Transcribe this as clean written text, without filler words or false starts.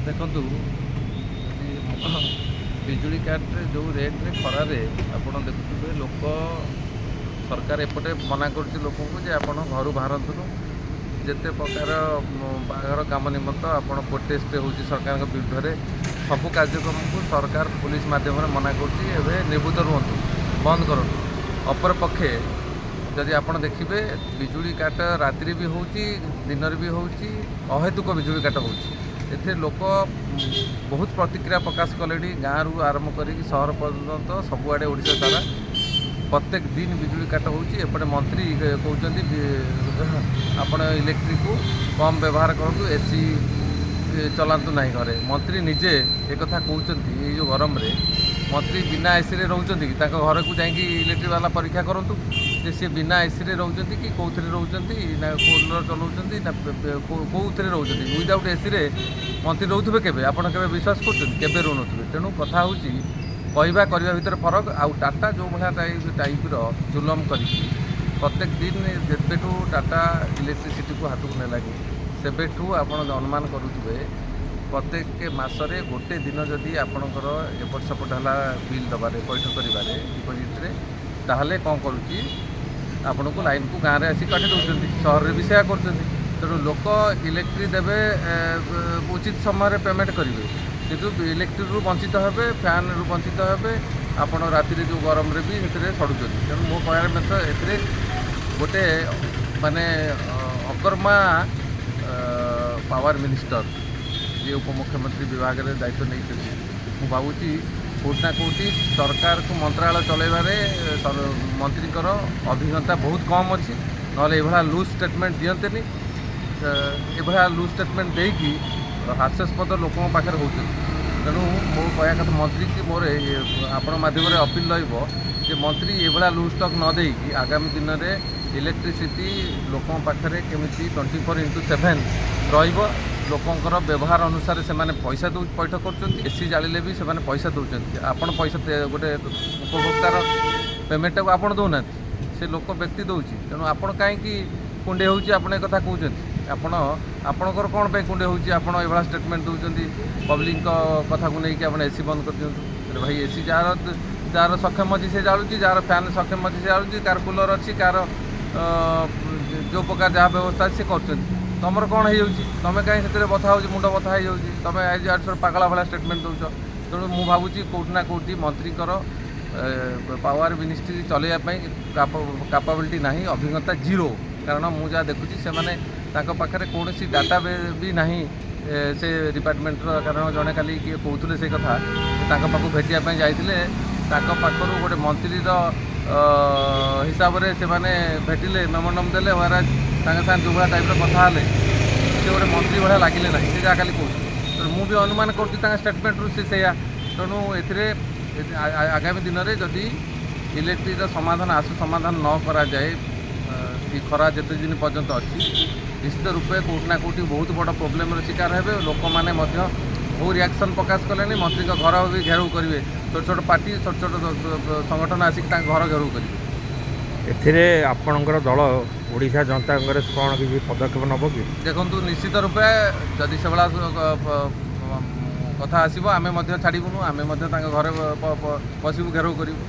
ଦେଖନ୍ତୁ, ଯଦି ବିଜୁଳି କାଟରେ ଯେଉଁ ରେଟ୍ରେ ଖରାରେ ଆପଣ ଦେଖୁଥିବେ, ଲୋକ, ସରକାର ଏପଟେ ମନା କରୁଛି ଲୋକଙ୍କୁ ଯେ ଆପଣ ଘରୁ ବାହାରନ୍ତୁନି, ଯେତେ ପ୍ରକାର ବାହାଘର କାମ ନିମନ୍ତ ଆପଣ ପ୍ରୋଟେଷ୍ଟ ହେଉଛି ସରକାରଙ୍କ ବିରୁଦ୍ଧରେ, ସବୁ କାର୍ଯ୍ୟକ୍ରମକୁ ସରକାର ପୋଲିସ ମାଧ୍ୟମରେ ମନା କରୁଛି, ଏବେ ନିବୃତ୍ତ ରୁହନ୍ତୁ, ବନ୍ଦ କରନ୍ତୁ। ଅପରପକ୍ଷେ ଯଦି ଆପଣ ଦେଖିବେ, ବିଜୁଳି କାଟ ରାତିରେ ବି ହେଉଛି, ଦିନରେ ବି ହେଉଛି, ଅହେତୁକ ବିଜୁଳି କାଟ ହେଉଛି। ଏଥିରେ ଲୋକ ବହୁତ ପ୍ରତିକ୍ରିୟା ପ୍ରକାଶ କଲେଣି। ଗାଁରୁ ଆରମ୍ଭ କରିକି ସହର ପର୍ଯ୍ୟନ୍ତ ସବୁଆଡ଼େ, ଓଡ଼ିଶା ସାରା ପ୍ରତ୍ୟେକ ଦିନ ବିଜୁଳି କାଟ ହେଉଛି। ଏପଟେ ମନ୍ତ୍ରୀ କହୁଛନ୍ତି ଆପଣ ଇଲେକ୍ଟ୍ରିକୁ କମ୍ ବ୍ୟବହାର କରନ୍ତୁ, ଏସି ଚଲାନ୍ତୁ ନାହିଁ ଘରେ। ମନ୍ତ୍ରୀ ନିଜେ ଏକଥା କହୁଛନ୍ତି। ଏଇ ଯେଉଁ ଗରମରେ ମନ୍ତ୍ରୀ ବିନା ଏସିରେ ରହୁଛନ୍ତି କି? ତାଙ୍କ ଘରକୁ ଯାଇକି ଇଲେକ୍ଟ୍ରି ବାଲା ପରୀକ୍ଷା କରନ୍ତୁ ଯେ ସିଏ ବିନା ଏସିରେ ରହୁଛନ୍ତି କି, କେଉଁଥିରେ ରହୁଛନ୍ତି, ନା କୁଲର ଚଲାଉଛନ୍ତି, ନା କେଉଁଥିରେ ରହୁଛନ୍ତି। ୱିଦାଉଟ୍ ଏସିରେ ମନ୍ତ୍ରୀ ରହୁଥିବେ କେବେ? ଆପଣ କେବେ ବିଶ୍ୱାସ କରୁଛନ୍ତି? କେବେ ରହୁନଥିବେ। ତେଣୁ କଥା ହେଉଛି, କହିବା କରିବା ଭିତରେ ଫରକ। ଆଉ ଟାଟା ଯେଉଁ ଭଳିଆ ଟାଇପ୍ର ଜୁଲମ କରିକି ପ୍ରତ୍ୟେକ ଦିନ, ଯେବେଠୁ ଟାଟା ଇଲେକ୍ଟ୍ରିସିଟିକୁ ହାତକୁ ନେଲାଣି, ସେବେଠୁ ଆପଣ ଅନୁମାନ କରୁଥିବେ, ପ୍ରତ୍ୟେକ ମାସରେ ଗୋଟେ ଦିନ ଯଦି ଆପଣଙ୍କର ଏପଟ ସେପଟ ହେଲା ବିଲ୍ ଦେବାରେ, ପଇଠ କରିବାରେ, ଡିପୋଜିଟ୍ରେ, ତାହେଲେ କ'ଣ କରୁଛି? ଆପଣଙ୍କୁ ଲାଇନ୍କୁ ଗାଁରେ ଆସି କାଟି ଦେଉଛନ୍ତି। ସହରରେ ବି ସେୟା କରୁଛନ୍ତି। ତେଣୁ ଲୋକ ଇଲେକ୍ଟ୍ରି ଦେବେ, ଉଚିତ ସମୟରେ ପେମେଣ୍ଟ କରିବେ, କିନ୍ତୁ ଇଲେକ୍ଟ୍ରିରୁ ବଞ୍ଚିତ ହେବେ, ଫ୍ୟାନ୍ରୁ ବଞ୍ଚିତ ହେବେ। ଆପଣ ରାତିରେ ଯେଉଁ ଗରମରେ ବି ସେଥିରେ ସଢ଼ୁଛନ୍ତି। ତେଣୁ ମୋ କହିବାର ମତ, ଏଥିରେ ଗୋଟେ ମାନେ ଅକର୍ମା ପାୱାର ମିନିଷ୍ଟର, ଯିଏ ଉପମୁଖ୍ୟମନ୍ତ୍ରୀ ବିଭାଗରେ ଦାୟିତ୍ୱ ନେଇଛନ୍ତି, ମୁଁ ଭାବୁଛି କେଉଁଠି ନା କେଉଁଠି ସରକାରକୁ ମନ୍ତ୍ରାଳୟ ଚଳାଇବାରେ ମନ୍ତ୍ରୀଙ୍କର ଅଭିଜ୍ଞତା ବହୁତ କମ୍ ଅଛି। ନହେଲେ ଏଇଭଳିଆ ଲୁଜ୍ ଷ୍ଟେଟମେଣ୍ଟ ଦିଅନ୍ତେନି। ଏଭଳିଆ ଲୁଜ୍ ଷ୍ଟେଟମେଣ୍ଟ ଦେଇକି ହାସ୍ୟାସ୍ପଦ ଲୋକଙ୍କ ପାଖରେ ହେଉଛନ୍ତି। ତେଣୁ ମୋ କହିବା କଥା, ମନ୍ତ୍ରୀ କି ମୋର ଆପଣଙ୍କ ମାଧ୍ୟମରେ ଅପିଲ ରହିବ ଯେ ମନ୍ତ୍ରୀ ଏଭଳିଆ ଲୁଜ୍ ଟକ୍ ନ ଦେଇକି ଆଗାମୀ ଦିନରେ ଇଲେକ୍ଟ୍ରିସିଟି ଲୋକଙ୍କ ପାଖରେ କେମିତି 24x7 ରହିବ, ଲୋକଙ୍କର ବ୍ୟବହାର ଅନୁସାରେ ସେମାନେ ପଇସା ଦେଉ ପଇଠ କରୁଛନ୍ତି। ଏସି ଜାଳିଲେ ବି ସେମାନେ ପଇସା ଦେଉଛନ୍ତି। ଆପଣ ପଇସା ଗୋଟେ ଉପଭୋକ୍ତାର ପେମେଣ୍ଟଟାକୁ ଆପଣ ଦେଉନାହାନ୍ତି, ସେ ଲୋକ ବ୍ୟକ୍ତି ଦେଉଛି। ତେଣୁ ଆପଣ କାହିଁକି କୁଣ୍ଡେଇ ହେଉଛି? ଆପଣ ଏ କଥା କହୁଛନ୍ତି, ଆପଣଙ୍କର କ'ଣ ପାଇଁ କୁଣ୍ଡେଇ ହେଉଛି? ଆପଣ ଏଭଳିଆ ଷ୍ଟେଟମେଣ୍ଟ ଦେଉଛନ୍ତି ପବ୍ଲିକଙ୍କ କଥାକୁ ନେଇକି, ଆପଣ ଏସି ବନ୍ଦ କରିଦିଅନ୍ତୁ। ଆରେ ଭାଇ, ଏସି ଯାହାର ଯାହାର ସକ୍ଷମ ଅଛି ସେ ଜାଳୁଛି, ଯାହାର ଫ୍ୟାନ୍ ସକ୍ଷମ ଅଛି ସେ ଜାଳୁଛି, କାହାର କୁଲର୍ ଅଛି, କାହାର ଯେଉଁ ପ୍ରକାର ଯାହା ବ୍ୟବସ୍ଥା ଅଛି ସେ କରୁଛନ୍ତି। ତମର କ'ଣ ହେଇଯାଉଛି? ତମେ କାହିଁ ସେଥିରେ ବଥା ହେଉଛି, ମୁଣ୍ଡ ବଥା ହେଇଯାଉଛି? ତମେ ଆଜି ପାଗଳା ଭଳିଆ ଷ୍ଟେଟମେଣ୍ଟ ଦେଉଛ। ତେଣୁ ମୁଁ ଭାବୁଛି କେଉଁଠି ନା କେଉଁଠି ମନ୍ତ୍ରୀଙ୍କର ପାୱାର ମିନିଷ୍ଟ୍ରି ଚଲେଇବା ପାଇଁ କାପାବିଲିଟି ନାହିଁ, ଅଭିଜ୍ଞତା ଜିରୋ। କାରଣ ମୁଁ ଯାହା ଦେଖୁଛି, ସେମାନେ ତାଙ୍କ ପାଖରେ କୌଣସି ଡାଟା ବି ନାହିଁ ସେ ଡିପାର୍ଟମେଣ୍ଟର। କାରଣ ଜଣେ କାଲି କିଏ କହୁଥିଲେ ସେ କଥା ଯେ ତାଙ୍କ ପାଖକୁ ଭେଟିବା ପାଇଁ ଯାଇଥିଲେ, ତାଙ୍କ ପାଖରୁ ଗୋଟେ ମନ୍ତ୍ରୀର ହିସାବରେ ସେମାନେ ଭେଟିଲେ, ମେମୋରାଣ୍ଡମ୍ ଦେଲେ। ହ୍ୱେରାଜ ତାଙ୍କ ସାଙ୍ଗେ ଯେଉଁ ଭଳିଆ ଟାଇପ୍ର କଥା ହେଲେ, ସେ ଗୋଟେ ମନ୍ତ୍ରୀ ଭଳିଆ ଲାଗିଲେ ନାହିଁ, ସେ ଯାହା କାଲି କହୁଥିଲେ। ତେଣୁ ମୁଁ ବି ଅନୁମାନ କରୁଛି ତାଙ୍କ ଷ୍ଟେଟମେଣ୍ଟରୁ ସେ ସେଇଆ। ତେଣୁ ଏଥିରେ ଆଗାମୀ ଦିନରେ ଯଦି ଇଲେକ୍ଟ୍ରିର ସମାଧାନ ଆସୁ ସମାଧାନ ନ କରାଯାଏ, ଏ ଖରା ଯେତେ ଦିନ ପର୍ଯ୍ୟନ୍ତ ଅଛି, ନିଶ୍ଚିତ ରୂପେ କେଉଁଠି ନା କେଉଁଠି ବହୁତ ବଡ଼ ପ୍ରୋବ୍ଲେମର ଶିକାର ହେବେ। ଲୋକମାନେ ମଧ୍ୟ ବହୁ ରିଆକ୍ସନ୍ ପ୍ରକାଶ କଲେଣି। ମନ୍ତ୍ରୀଙ୍କ ଘର ବି ଘେରାଉ କରିବେ। ଛୋଟ ଛୋଟ ପାର୍ଟି, ଛୋଟ ଛୋଟ ସଂଗଠନ ଆସିକି ତାଙ୍କ ଘର ଘେରାଉ କରିବେ। ଏଥିରେ ଆପଣଙ୍କର ଦଳ ଓଡ଼ିଶା ଜନତା କଂଗ୍ରେସ କ'ଣ କିଛି ପଦକ୍ଷେପ ନେବ କି? ଦେଖନ୍ତୁ, ନିଶ୍ଚିତ ରୂପେ ଯଦି ସେଭଳିଆ କଥା ଆସିବ, ଆମେ ମଧ୍ୟ ଛାଡ଼ିବୁନୁ। ଆମେ ମଧ୍ୟ ତାଙ୍କ ଘରେ ପଶିବୁ, ଘେରାଉ କରିବୁ।